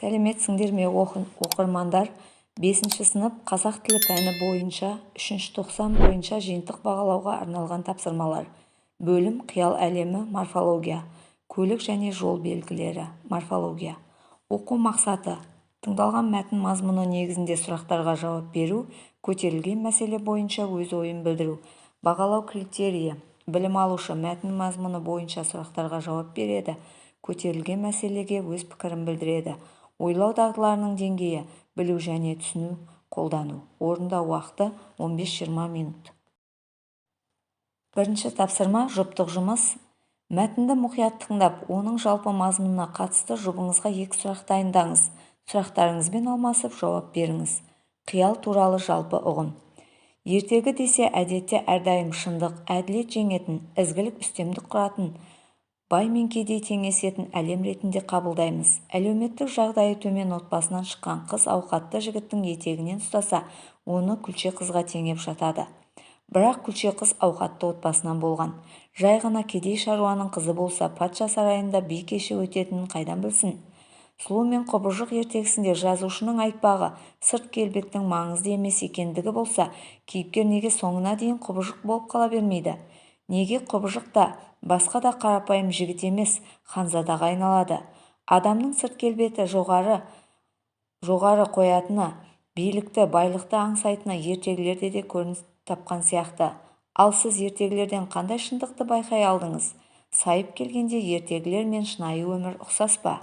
Сәлеметсіңдер ме, оқырмандар! Бесінші сынып қазақ тілі пәні бойынша үшінші тоқсан бойынша жиынтық бағалауға арналған тапсырмалар. Бөлім: қиял әлемі. Морфология. Көлік және жол белгілері. Морфология. Оқу мақсаты: тыңдалған мәтін мазмұны негізінде сұрақтарға жауап беру, көтерілген мәселе бойынша өз ойын білдіру. Бағалау критерийі: білім алушы мәтін мазмұны бойынша сұрақтарға жауап береді, көтерілген мәселеге өз пікірін білдіреді. Ойлау дағдыларының деңгейі: білу және түсіну, қолдану. Орындау уақыты: 15-20 минут. Бірінші тапсырма: жұптық жұмыс. Мәтінді мұқият тыңдап, оның жалпы мазмұнына қатысты жұбыңызға екі сұрақ дайындаңыз. Сұрақтарыңызбен алмасып, жауап беріңіз. Қиял туралы жалпы ұғым. Ертегі десе, әдетте әрдайым шындық, әділет жеңетін, ізгілік үстемдік құратын, бай мен кедей теңесетін әлем ретінде қабылдаймыз. Әлеуметтік жағдайы төмен отбасынан шыққан қыз ауқатты жігіттің етегінен ұстаса, оны Күлше қызға теңеп жатады. Бірақ Күлше қыз ауқатты отбасынан болған. Жай ғана кедей шаруаның қызы болса, патша сарайында би кеші өтетінін қайдан білсін? Сұлу мен құбыжық ертегісінде жазушының айтпағы сырт келбеттің маңызды емес екендігі болса, кейіпкер неге соңына дейін құбыжық болып қала бермейді? Неге құбыжық та, басқа да қарапайым жігіт емес, ханзадаға айналады? Адамның сырт келбеті жоғары қоятыны, билікті, байлықты аңсайтыны ертегілерде де көрініс тапқан сияқты. Ал сіз ертегілерден қандай шындықты байқай алдыңыз? Сайып келгенде, ертегілер мен шынайы өмір ұқсас па?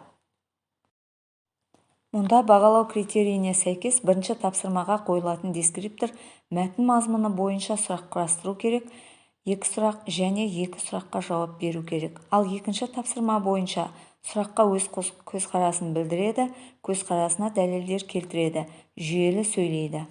Мұнда бағалау критерийіне сәйкес бірінші тапсырмаға қойылатын дескриптор: мәтін мазмұны бойынша сұрақ құрастыру керек, екі сұрақ, және екі сұраққа жауап беру керек. Ал екінші тапсырма бойынша сұраққа өз көзқарасын білдіреді, көзқарасына дәлелдер келтіреді, жүйелі сөйлейді.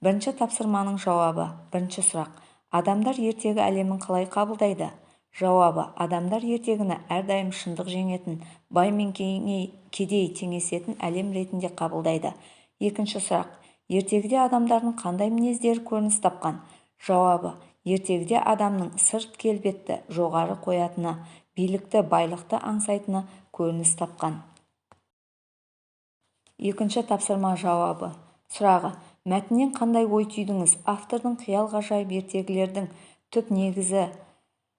Бірінші тапсырманың жауабы. Бірінші сұрақ: Адамдар ертегі әлемін қалай қабылдайды? Жауабы: Адамдар ертегіні әрдайым шындық жеңетін, бай мен кедей теңесетін әлем ретінде қабылдайды. Екінші сұрақ: Ертегіде адамдардың қандай мінездері көрініс тапқан? Жауабы: Ертегіде адамның сырт келбетті жоғары қоятыны, билікті, байлықты аңсайтыны көрініс тапқан. Екінші тапсырма жауабы. Сұрағы: Мәтіннен қандай ой түйдіңіз? Автордың қиял-ғажайып ертегілердің түп негізі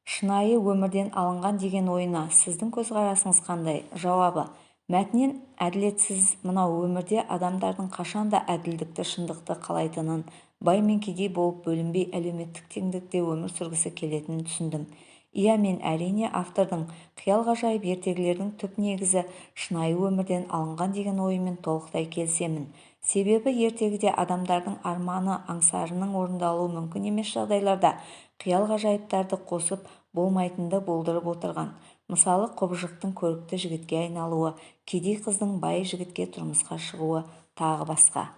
шынайы өмірден алынған деген ойына сіздің көзқарасыңыз қандай? Жауабы: Мәтіннен әділетсіз мынау өмірде адамдардың қашанда әділдікті, шындықты қалайтынын, бай мен кедей болып бөлінбей, әлеуметтік теңдікте өмір сүргісі келетінін түсіндім. Иә, мен, әрине, автордың қиял-ғажайып ертегілердің түп негізі шынайы өмірден алынған деген ойымен толықтай келісемін. Себебі ертегіде адамдардың арманы, аңсарының орындалуы мүмкін емес жағдайларда қиял-ғажайыптарды қосып, болмайтынды болдырып отырған. Мысалы, құбыжықтың көрікті жігітке айналуы, кедей қыздың бай жігітке тұрмысқа шығуы, тағы басқа.